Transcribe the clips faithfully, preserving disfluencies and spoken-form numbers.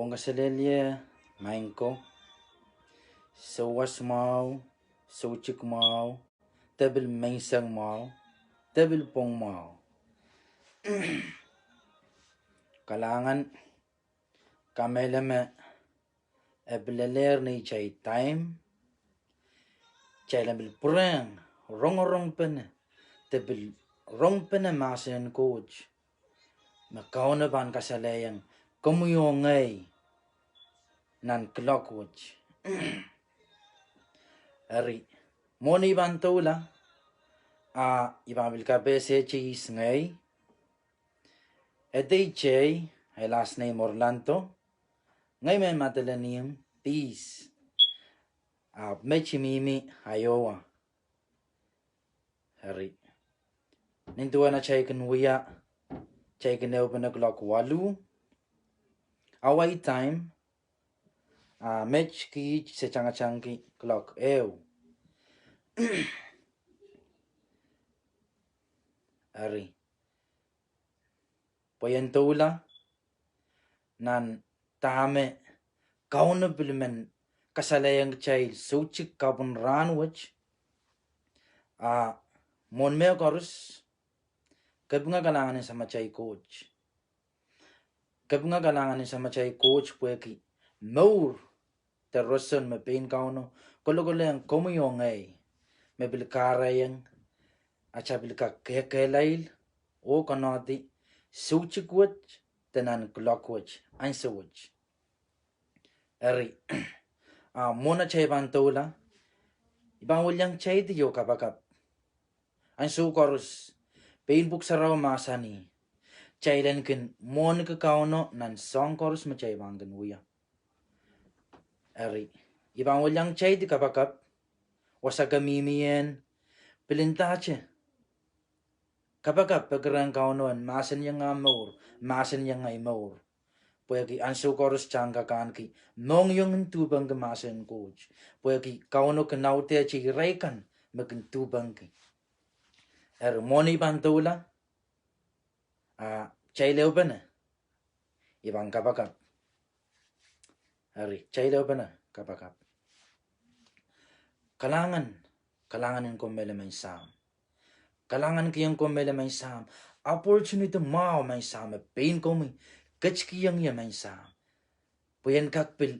Ong kaselehlie, maing ko, souwas mwahu, soutik mwahu, de pil menseng mwahu, de pil pwong mwahu. Kalahngan, kamehlele me e pil lelehr neitail time, kitail en pil pwurehng rongorongpene, de pil rongpene mahsen en Koht, me Kauno pahn kasalehiong komwi oh ngehi nan kuloak wet. Eri, mwohn I pahn doula, a I pahn pil kapehse ihs ngehi. Edei tei, ahi last name Orlando. Ngehi me Madeline Peace. Ahpw met I mihmi Iowa. Eri, nin duwen atail kin wia, atail kin ehupene kuloak waluh Hawaii time, a met kiht se tangatangki kuloak ehu. Eri, pwe I en doula nan dahme Kauno pil men kasalehiong kitail soutik kapwun rahn wet. A mwohn mehkoaros, kapinga kalahngan en Samatail Koht. Kapinga kalahngan en Samatail Koht pwehki mour de roson me pein Kauno kolokolehng komwi oh ngehi, me pil kahrehiong atail pil kak kehkehlail oh konohdi soutik wet de nan kuloak wet ansou wet. Eri, a mwohn atail pahn doula, I pahn wiliangkitaildi oh kapakap. Ansou koaros, pein Pwuhk Sarawi mahsanih, kitail en kin mwohniki Kauno nan soahng koaros me kitail pahn kin wia. Eri, I pahn wiliangkitaildi kapakap, wasa ke mihmi ie, pil ndahte kapakap peki rehn Kauno en mahsanihong ah mour, mahsanihong ahi mour. Pwehki ansou koaros kitail kak ahneki mohngiong en duhpengki mahsen en Koht, pwehki Kauno kin audehte irail kan me kin duhpengki. Eri, mwohn I pahn doula, a kitail ehupene, I pahn kapakap. Eri, kitail ehupene kapakap. Kalahngan, kalahngan en komwi mehlel, maing Sahm. Kalahngankihong komwi mehlel, maing Sahm. Opportunity mwahu, maing Sahm, me pein komwi ketikihong ie, maing Sahm, pwe I en kak pil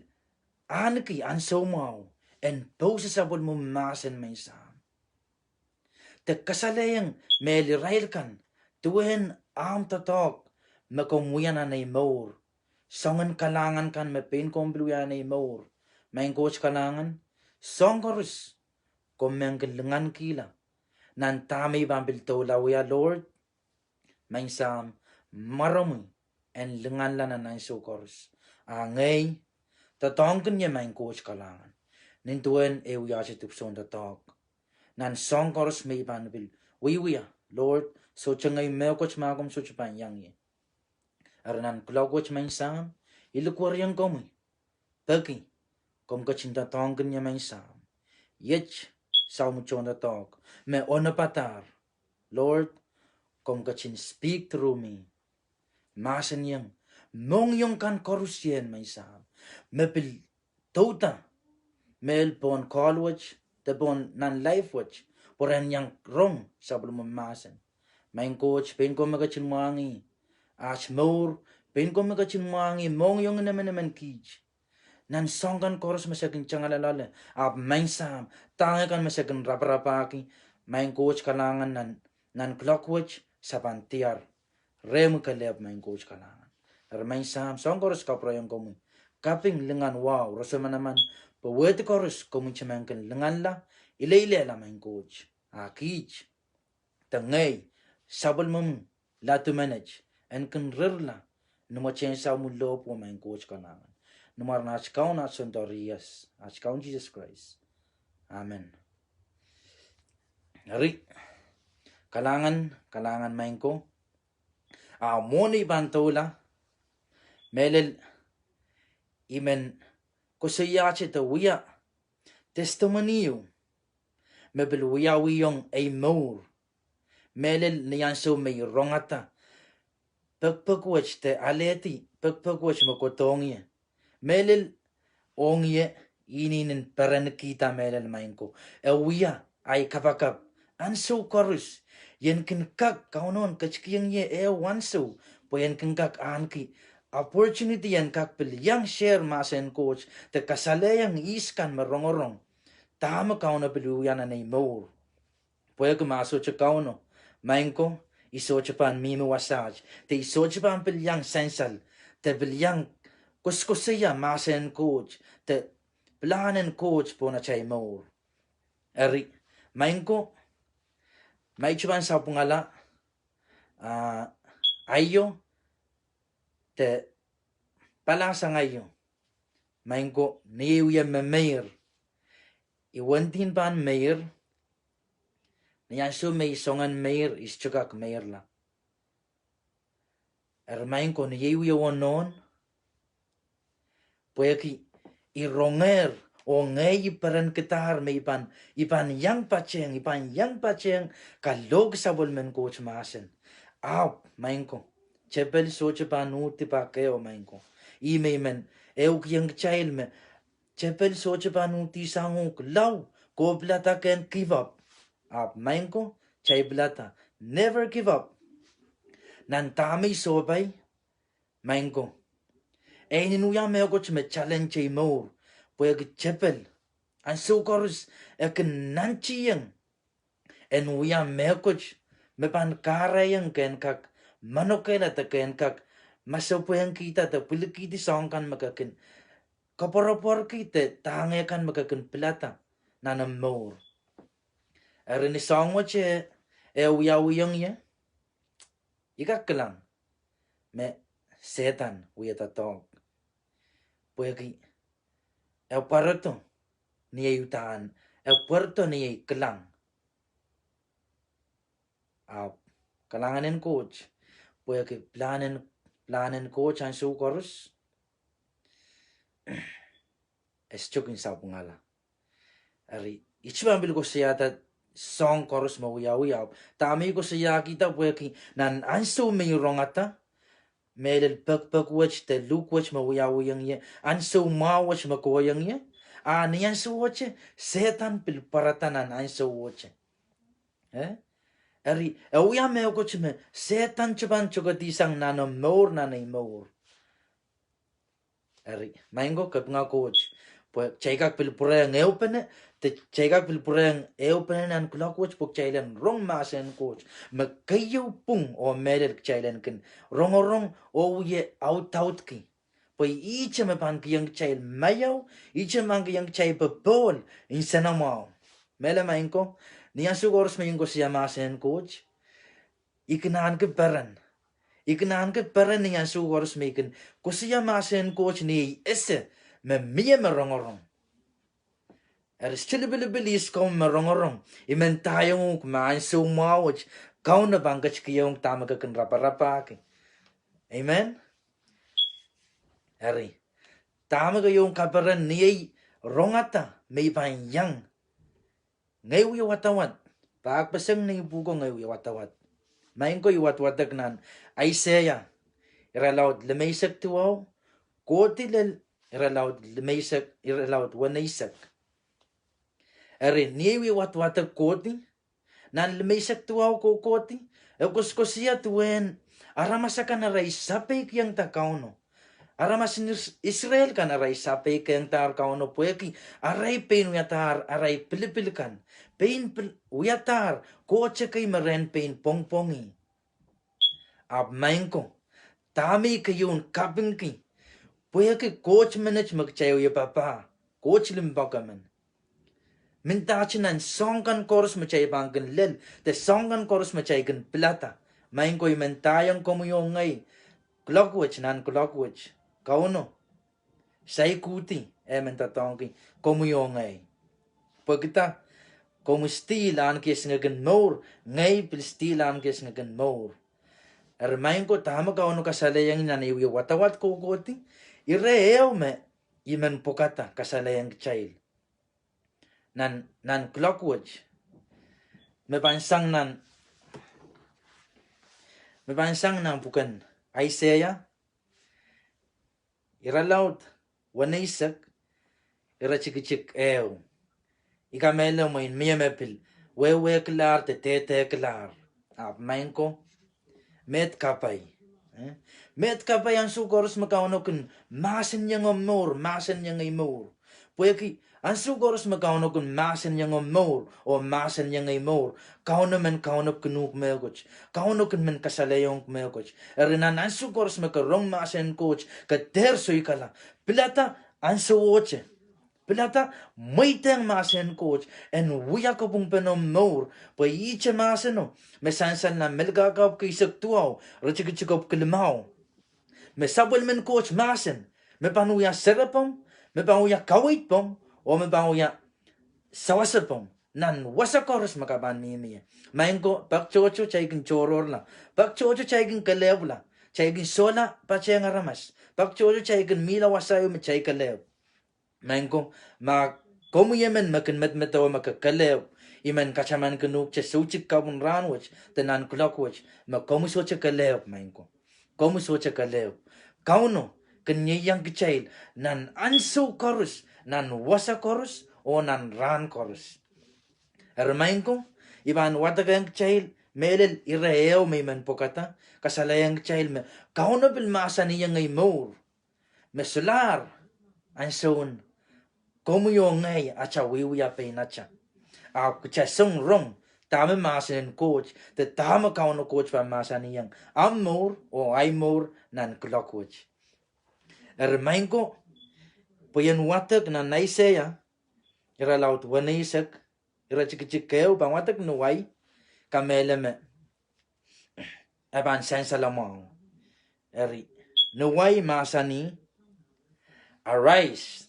ahneki ansou mwahu en pousehla sapwellimomwi mahsen, maing Sahm, de kasalehiong mehlel irail kan duwen ahmw doadoahk me komw wia nan ei mour. Soangen kalahngan kan me pein komw pil wia nan ei mour, maing Koht kalahngan, soahng koaros komw men kin lingankihla nan dahme I pahn pil doula wia, Lord. Maing Sahm, mwaromwi en linganla nan ansou koaros. A ngehi doadoahngkin ie, maing Koht kalahngan, nin duwen ei wiahte dipwisoun doadoahk nan soahng koaros me I pahn pil wiewia, Lord. Sohte ngehi mehkot ma komw sohte pahn iang ie. Eri, nan kuloak wet, maing Sahm, I likwerihong komwi, peki komw ketin doadoahngkin ie, maing Sahm. Iet, Sahm, tohndoadoahk me onopadahr, Lord, komw ketin speak through me, mahsanihong mohngiong kan koarusie, maing Sahm, me pil douda mehlel pohn call wet de pohn nan live wet, pwe re en iang rong sapwellimomwi mahsen. Maing Koht, pein komw me ketin mwahngih aht mour, pein komw me ketin mwahngih mohngiong en emenemen kiht nan soahng kan koaros me se kin tangala loale, ahpw, maing Sahm, dahme kan me se kin raparapahki, maing Koht kalahngan, nan, nan kuloak wet se pahn diar rehmwi kelehpw, maing Koht kalahngan. Eri, maing Sahm, soahng koaros kapwurehiong komwi kaping, lingan, wahu, roson, manaman, pwe wehdi koaros komw men kin linganla, ileilehla, maing Koht. A kiht, de ngehi, sapwellimomwi ladu menet, en kin rirla ni mwehtehn Sahmo lohpwuo, maing Koht kalahngan. Ni mwaren aht Kaun, aht Soundor, aht Kaun Sises Krais. Amen. Eri, kalahngan, kalahngan, maing ko. A mwohn I pahn doula, mehlel I men koasoiahte de wia testimony ieu me pil wiawihong ei mour. Mehlel ni ansou me I rongada pekpek wet de alehdi pekpek wet me kohdohng ie, Mehlel ong ie, inenen perenkihda mehlel, maing ko. E wia ahi kapakap ansou koaros. I en kin kak, Kauno en ketikihong ie ehu ansou pwe I en kin kak ahneki opportunity en kak pil iang share mahsen en Koht de kasalehiong ihs kan me rongorong dahme Kauno pil wia nan ei mour. Pwehki ma sohte Kauno, maing ko, I sohte pahn mihmi wasaht, de I sohte pahn pil iang sansal, de pil iang koasoakoasoia mahsen en Koht de pilahn en Koht pohn atail mour. Eri, maing ko, ma I sohte pahn sapwungala, ah, aio, de palasangaio, maing ko, ni ei wie memeir, I wendin pahn meir. Ni ansou me I soangen meir, I sohte kak meirla. Eri maing ko, ni ei wie wonohn, pwehki I rongehr, oh ngehi I perenkidahr me I pahn, I pahn iang patehng, I pahn iang patehng kalohk sapwellimen Koht mahsen. Ahpw, maing ko, tepel sohte pahn uhdi pak ehu, maing ko. Ih me I men ehukihong kitail me tepel sohte pahn uhdihsang uhk, lao, ke pilada kehn give up. Ahpw maing ko, kitail pilada, never give up. Nan dahme I sohpai, maing ko, e inenen wia mehkot me challenge ei mour, pwehki tepel ansou koaros e kin nantihong en wia mehkot me pahn kahrehiong kehn kak manokehla de kehn kak masepwehkihda de pwilikihdi soahng kan me ke kin koapworopworki de dahme kan me ke kin pilada nan omw mour. Eri ni soahng wet e wiawihong ie, I kak kilang me Sehdan wie doadoahk, pwehki e pwarodo ni ei udahn, e pwarodo ni ei kilang. Ahpw kalahngan en Koht, pwehki pilahn en, pilahn en Koht ansou koaros e sohte kin sapwungala. Eri I sohte pahn pil koasoiahda soahng koaros me wiawi, ahpw dahme I koasoiahkihda pwehki nan ansou me I rongada, mehlel pekipek wet de luhk wet me wiawihong ie, ansou mwahu wet me kohiong ie, a ni ansouohte Sehdan pil pwarada nan ansouohte. Eh? Eri e wia mehkot me Sehdan sohte pahn tokedihsang nan omw mour, nan ei mour. Eri maing ko, kapinga Koht, pwe kitail kak pil pwurehng ehupene, de kitail kak pil pwurehng ehupene nan kuloak wet pwe kitail en rong mahsen en Koht me keieu pwung oh mehlel kitail en kin rongorong oh wie audaudki. Pwe ihte me pahn kihong kitail maiau, ihte me pahn kihong kitail popohl nsenamwahu. Mehlel maing ko, ni ansou koaros me I kin koasoia mahsen en Koht, I kin ahneki peren. I kin ahneki peren ni ansou koaros me I kin koasoia mahsen en Koht ni ei ese me mie me rongorong. Eri sohte lipilipil ihs komw me rongorong, I men ndaiong uhk me ansou mwahu wet Kauno pahn ketikihong dahme ke kin raparapahki. Amen. Eri dahme keieu kaperen ni ei rongada me I pahn iang, ngehi wie wadawad, pahkpeseng nei pwuhko, ngehi wie wadawad. Maing ko, I wadwadek nan Aiseia irelaud limeisek duwau kohdi lel irelaud limeisek, irelaud weneisek. Eri ni ei wie wadwadek kohdi, nan limeisek duwau kohkohdi, e koasoakoasoia duwen aramas akan arail sapeikiongda Kauno. Aramas en Is-, Israel kan arail sapeikiongdahr Kauno pwehki arail pein wiadahr arail pilipil kan, pein pil-, wiadahr Koht ekei me ren pein pwongpwongih. Ahpw maing ko, dahme I keieun kapingki, pwehki Koht menet me kitail wie papah, Koht limpoak emen. Mendahte nan soahng kan koaros me kitail pahn kin lel, de soahng kan koaros me kitail kin pilada, maing ko, I men ndaiong komwi oh ngehi, kuloak wet, nan kuloak wet, Kauno saikudi, e men doadoahngki komwi oh ngehi. Pwehki dah? Komwi still ahneki esingek en mour, ngehi pil still ahneki esingek en mour. Eri maing ko, dahme Kauno kasalehiong nan ei wie wadawad kohkohdi, ire ehu me I men pwukada kasalehiong kitail nan, nan kuloak wet, me pahn sang nan, me pahn sang nan pwuken Aiseia irelaud weneisek, iretikitik ehu. I kamehlele mwein mie me pil wehwehkilahr de dehdehkilahr. Ahpw maing ko, met kapai. Eh? Met kapai ansou koaros me Kauno kin mahsanihong omw mour, mahsanihong ei mour. Pwehki ansou koaros me Kauno kin mahsanihong omw mour, oh mahsanihong ei mour, Kauno men kaunop kin uhk mehkot. Kauno kin men kasalehiong mehkot. Eri nan ansou koaros me ke rong mahsen en Koht, ke dehr soikala. Pilada ansouohte. Pilada, mweidehng mahsen en Koht en wia kopwungpen omw mour, pwe ihte mahseno me sansal nan Melkahka epwiki eisek duwau, iretikitik epwiki limau. Me sapwellimen Koht mahsen, me pahn wia serepohng, me pahn wia kaweid pohng, oh me pahn wia sawasepomw nan wasa koaros me ke pahn mihmi ie. Maing ko, pak tohto kitail kin tohrohrla, pak tohto kitail kin kelehpwla, kitail kin sohla patehng aramas, pak tohto kitail kin mihla wasa ehu me kitail kelehpw. Maing ko, ma komwi emen me kin medemedewe me ke kelehpw, I men katamankin uhk te soutik kapw en rahn wet de nan kuloak wet, me komwi sohte kelehpw, maing ko. Komwi sohte kelehpw. Kauno kin ieiang kitail nan ansou koaros, nan wasa koaros, oh nan rahn koaros. Eri maing ko, I pahn wadekehng kitail mehlel ire ehu me I men pwekada, kasalehiong kitail me Kauno pil mahsanihong ei mour me solahr ansoun komwi oh ngehi atail wiewia pein atail, ahpw kitail song rong dahme mahsen en Koht de dahme Kauno Koht pahn mahsanihong omw mour oh ahi mour nan kuloak wet. Eri maing ko, pwe I en wadek nan Aiseia, irelaud weneisek, iretikitik ehu, pahn wadek ni wai, kamehlele me e pahn sansal mwahu. Eri, ni wai mahsanih, Arise,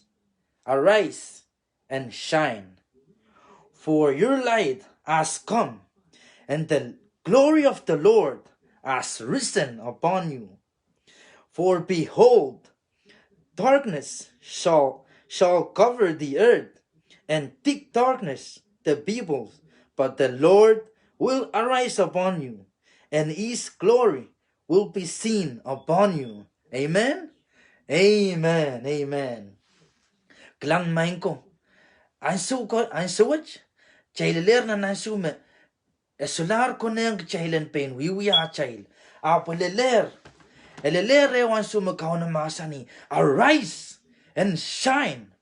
arise and shine, for your light has come, and the glory of the Lord has risen upon you. For behold, darkness shall, shall cover the earth, and thick darkness the people, but the Lord will arise upon you, and his glory will be seen upon you. Amen? Amen. Amen. Kilang maing ko. Ansou ko, ansou wet, kitail lehr nan ansou me e solahr konehng kitail en pein wiewia atail. Ahpw e lehr, e lehr ehu ansou me Kauno mahsanih, Arise and shine.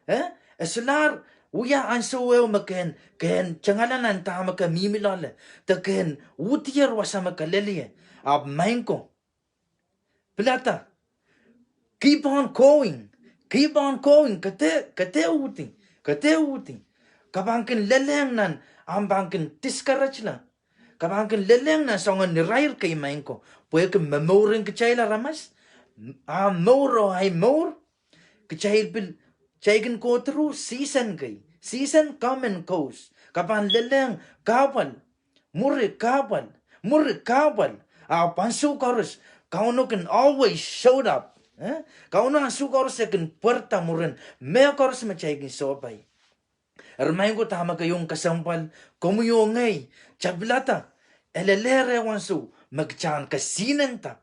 Eh? E solahr wia ansou ehu me ke en, ke en tengala nan dahme ke mihmi loale, de ke en uhdier wasa me ke lel ie. Ahpw maing ko, pilada. Keep on going. Keep on going. Ke dehr, ke dehr uhdi. Ke dehr uhdi. Ke pahn kin lelehng nan, ahpw pahn kin discourage la. Ke pahn kin lelehng nan soangen irair kei, maing ko. Pwehki me mouren kitail aramas, ahmw mour oh ahi mour, kitail pil, kitail kin go through season kei. Season come and goes. Ke pahn lelehng kahpwal, mwuri kahpwal, mwuri kahpwal. Ahpw ansou koaros, Kauno kin always showed up. Eh? Kauno ansou koaros e kin pwarada mwurin mehkoaros me kitail kin sohpai. Eri maing ko, dahme keiong kesempwal, komwi oh ngehi, kitail pilada. E lehr ehu ansou me kitail en kesihnenda,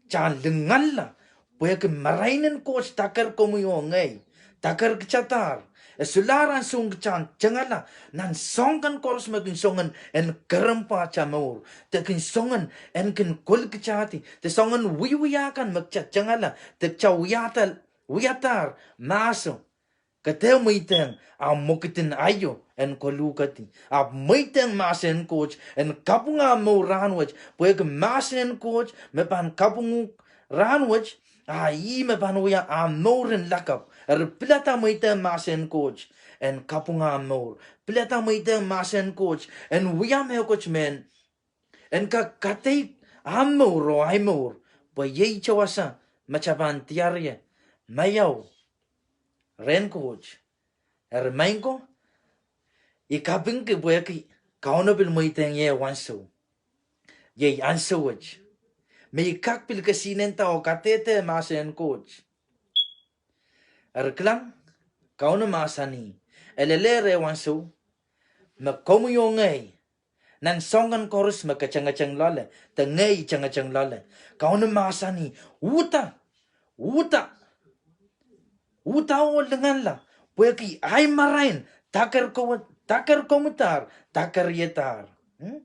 kitail en linganla, pwehki marain en Koht daker komwi oh ngehi, daker kitadahr. E solahr ansoun kitail en tengala nan soahng kan koaros me kin song en, en kerempwa atail mour, de kin song en, en kin kolkitahdi, de soangen wiewia kan me kitail tengala, de kitail wiahda, wiadahr mahso. Ke dehr mweidehng ahmw mwekid en aio en koluhkedi. Ahpw mweidehng mahsen en Koht en kapwunga ahmw mour rahnwet, pwehki mahsen en Koht me pahn kapwung uhk rahnwet, a ih me pahn wia ahmw mour en lakapw. Eri pilada mweidehng mahsen en Koht en kapwunga ahmw mour. Pilada mweidehng mahsen en Koht en wia mehkot me en en kak kadeik ahmw mour oh ahi mour, pwe iei wasa me kitail pahn diar ie, maiau rehn Koht. Eri maing ko, I kapingki pwehki Kauno pil mweidehng ie ansou. Iei ansou wet me I kak pil kesihnenda oh kadehde mahsen en Koht. Eri kilang, Kauno mahsanih, e lehr ehu ansou me komwi oh ngehi, nan soahng kan koaros me ke tengeteng loale, de ngehi tengeteng loale, Kauno mahsanih, uhda, uhda, Uhdahn oh linganla, pwehki ahi marain, daker ko-, daker komwidahr, daker iedahr. Hmm?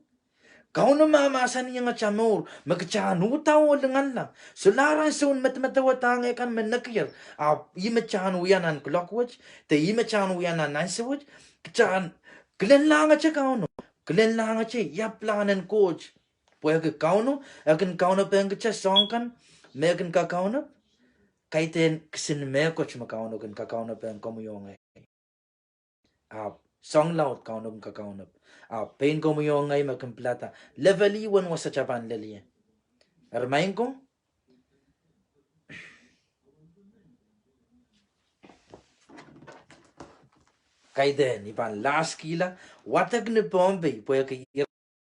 Kauno mahmahsanihong atail mour me kitail en uhdahn oh linganla. Solahr ansoun medemedewe dahme kan me nekier, ahpw ih me kitail en wia nan kuloak wet, de ih me kitail en wia nan ansou wet, kitail en kilenlahngete Kauno, kilenlahngete ia pilahn en Koht. Pwehki Kauno, e kin kaunopohng kitail soahng kan me e kin kakaunop. Kaidehn kisin mehkot me Kauno kin kakaunop ong komwi oh ngehi. Ahpw soahng laud Kauno kin kakaunop. Ahpw pein komwi oh ngehi me kin pilada level ih uwen wasa kitail pahn lel ie. Eri maing ko, kaidehn I pahn laskihla, wadek ni Pohnpei, pwehki ire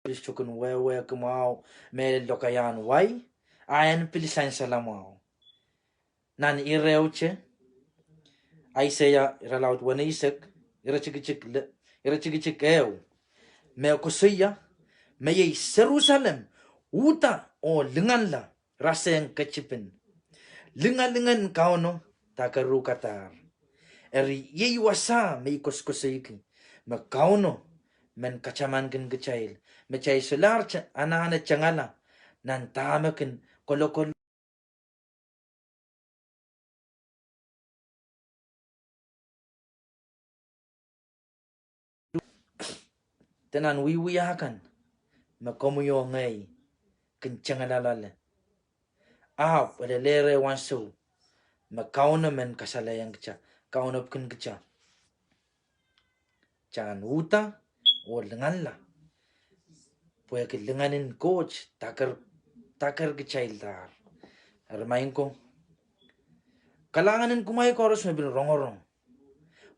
pil tukin wehwehki mwahu me lokaiahn wai, a en pil sansal mwahu. Nan irehte, Aiseia irelaud weneisek, iretikitik le-, iretikitik ehu, me koasoia, me iei Serusalem, uhdahn oh linganla, rasehng ketipin. Lingalingen Kauno dakeruhkadahr. Eri iei wasa me I koasokoasoiki, me Kauno men katamankin kitail, me kitail solahr te-, anahne tengala nan dahme kin kolokol de nan wiewia kan me komwi oh ngehi kin tengala loale. Ahpw e lelehre ansou me Kauno men kasalehiong kitail, kaunopkin kitail. Kitail en uhdahn oh linganla, pwehki lingan en Koht daker, daker kitaildahr. Eri maing ko, kalahngan en kumwail koaros me pil rongorong,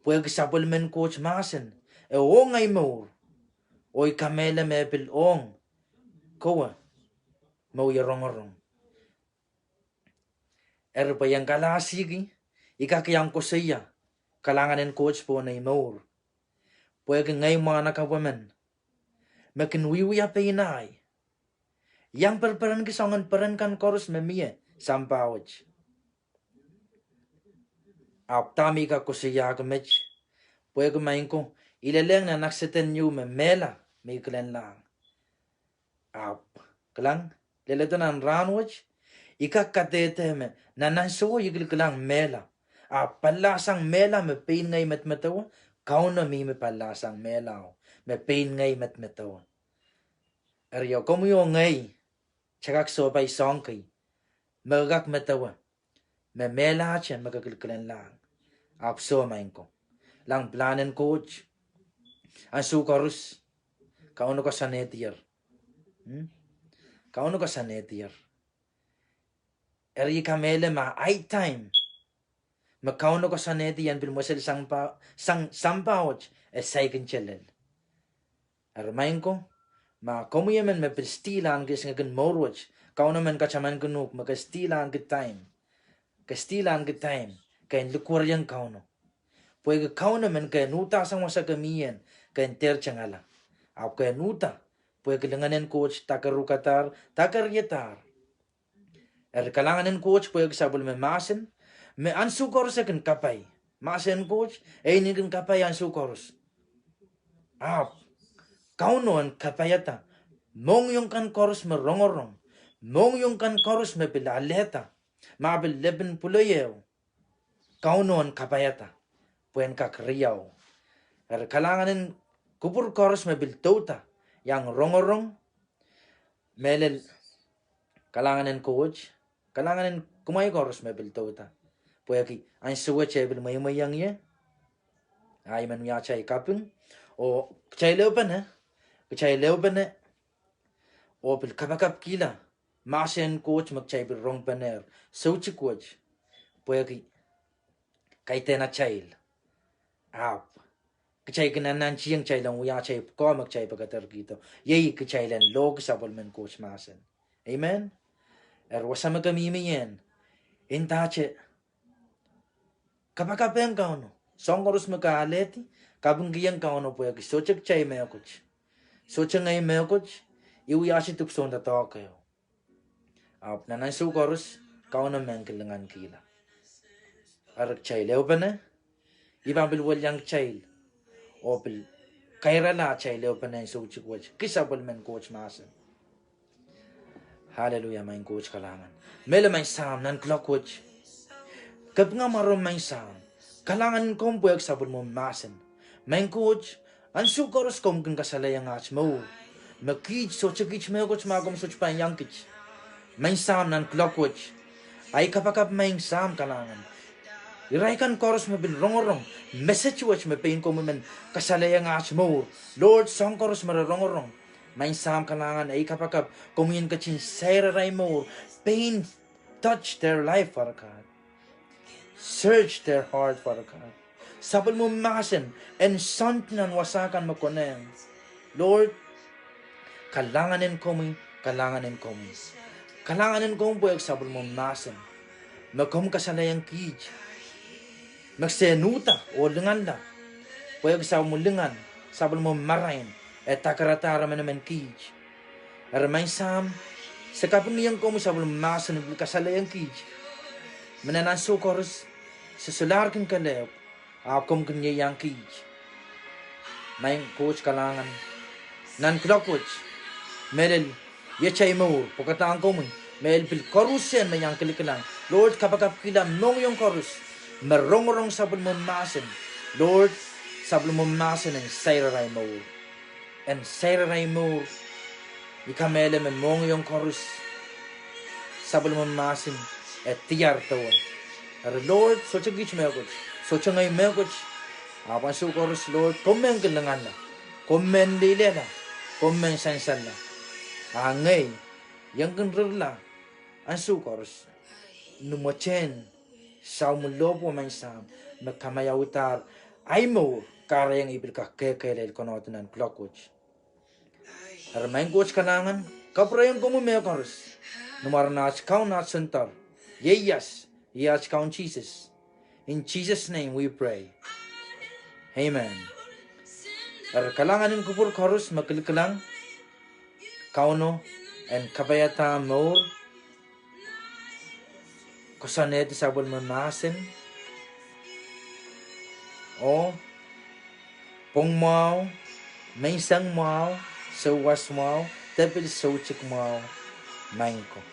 pwehki sapwellimen Koht mahsen e ong ahi mour, oh I kamehlele me pil ong kowe me wie rongorong. Eri pwe I en kalahsiki, I kak iang koasoia kalahngan en Koht pohn ei mour, pwehki ngehi mwahnakapw emen me kin wiewia pein ahi, iang perperenki soangen peren kan koaros me mie sampah wet. Ahpw dahme I kak koasoiahki met, pwehki maing ko, I lelehng nan accident ieu me mehla me I kilenlahng. Ahpw, kilang, leledo nan rahnwet, I kak kadehde me nan ansowo I kilkilang mehla, ahpw pallahsang mehla me pein ngehi medemedewe, Kauno mihmi pallahsang mehlao me pein ngehi medemedewe. Eri komwi oh ngehi, kitail kak sohpai soahng kei me kak medewe, me mehlahte me ke kilkilenlahng. Ahpw soh maing ko, kilang pilahn en Koht, ansou koaros Kauno koasoanehdier. Hmm? Kauno koasoanehdier. Eri I kamehlele ma ahi time me Kauno koasoanehdi en pil mwesel sampah, sang sampah wet, e saikinte lel. Eri maing ko, ma komwi emen me pil still ahneki esingek en mour wet, Kauno men katamankin uhk me ke still ahneki time, ke still ahneki time, ke en likwerihong Kauno. Pwehki Kauno men ke en uhdahsang wasa ke mih ie, ke en dehr tengala. Ahpw ke en uhda, pwehki lingan en Koht dakeruhkadahr, dakeriadahr. Eri kalahngan en Koht pwehki sapwellime mahsen, me ansou koaros e kin kapai. Mahsen en Koht, e inenen kin kapai ansou koaros. Ahpw, Kauno en kapaiada mohngiong kan koaros me rongorong, mohngiong kan koaros me pil alehda, ma pil lepin pwuloi ehu, Kauno en kapaiada, pwe en kak riau. Eri kalahngan en kupwur koaros me pil douda, iang rongorong, mehlel, kalahngan en Koht, kalahngan en kumwail koaros me pil douda. Pwehki ansou wet e pil mweimweiong ie, a I men wia atail kaping, oh kitail ehupene, kitail ehupene, oh pil kapakapkihla mahsen en Koht me kitail pil rongpenehr soutik wet, pwehki kaidehn atail. Ahpw, kitail kin anahne kihong kitail en wia atail pwukoa me kitail pekederkihdo. Iei kitail en lohki sapwellimen Koht mahsen. Amen. Eri wasa me ke mihmi ie, ndahte kapakapehng Kauno. Soahng koaros me ke alehdi, kapingkihong Kauno pwehki sohte kitail mehkot. Sohte ngehi mehkot, I wiahte dipwisoun doadoahk ehu. Ahpw nan ansou koaros, Kauno men kin lingankihla. Eri kitail ehupene, I pahn pil welian kitail oh pil kairala atail ehupene en soutik wet ki sapwellimen Koht mahsen. Aleluia, maing Koht kalahngan. Mehlel maing Sahm nan kuloak wet. Kapinga mwaromwi maing Sahm. Kalahngan en komwi pwehki sapwellimomwi mahsen. Maing Koht, ansou koaros komw kin kasalehiong aht mour me kiht sohte kiht mehkot ma komw sohte pahn iang kiht. Maing Sahm nan kuloak wet. Ei kapakap maing Sahm kalahngan, irail kan koaros me pil rongorong message wet me pein komwi men kasalehiong aht mour, Lord, soahng koaros me re rongorong, maing Sahm kalahngan, ei kapakap komwi en ketin sair arail mour, pein touch their life, Father God. Search their heart, Father God. Sapwellimomwi mahsen en soandi nan wasa kan me konehng, Lord. Kalahngan en komwi, kalahngan en komwi. Kalahngan en komwi pwehki sapwellimomwi mahsen me komw kasalehiong kiht me se uhda oh linganla, pwehki sapwellimomwi lingan, sapwellimomwi marain, e dakaradahr emenemen kiht. Eri maing Sahm, se kapingkihong komwi sapwellimomwi mahsen pil kasalehiong kiht me nan ansou koaros se solahr kin kelehpw, ahpw komw kin ieiang kiht. Maing Koht kalahngan, nan kuloak wet, mehlel iet ei mour pwekadahng komwi, mehlel pil koaruhsie me iang kilikilang, Lord, kapakapkihla mohngiong koaros me rongorong sapwellimomwi mahsen, Lord, sapwellimomwi mahsen en sair arail mour, en sair arail mour. I kamehlele me mohngiong koaros sapwellimomwi mahsen e diar dewe. Eri Lord, sohte kiht mehkot, sohte ngehi mehkot, ahpw ansou koaros Lord komw men kin linganla, komw men leilehla, komw men sansalla. A ngehi, I kin rirla ansou koaros ni mwetehn saumw lohpwuo maing Sahm me kamaiaudahr ei mour, kahrehiong ei pil kak kehkehlail konehng nan kuloak wet. Eri maing Koht kalahngan, kapwurehiong komwi mehkoaros ni mwaren at Kaun, at Soundor, ieias, iei at Kaun Sises. In Jesus' name we pray. Amen. Eri kalahngan en kupwur koaros me kilikilang, Kauno en kapaiada mour, koasoanehdi sapwellime mahsen, oh pwong mwahu, menseng mwahu, souwas mwahu, de pil soutik mwahu, maing ko.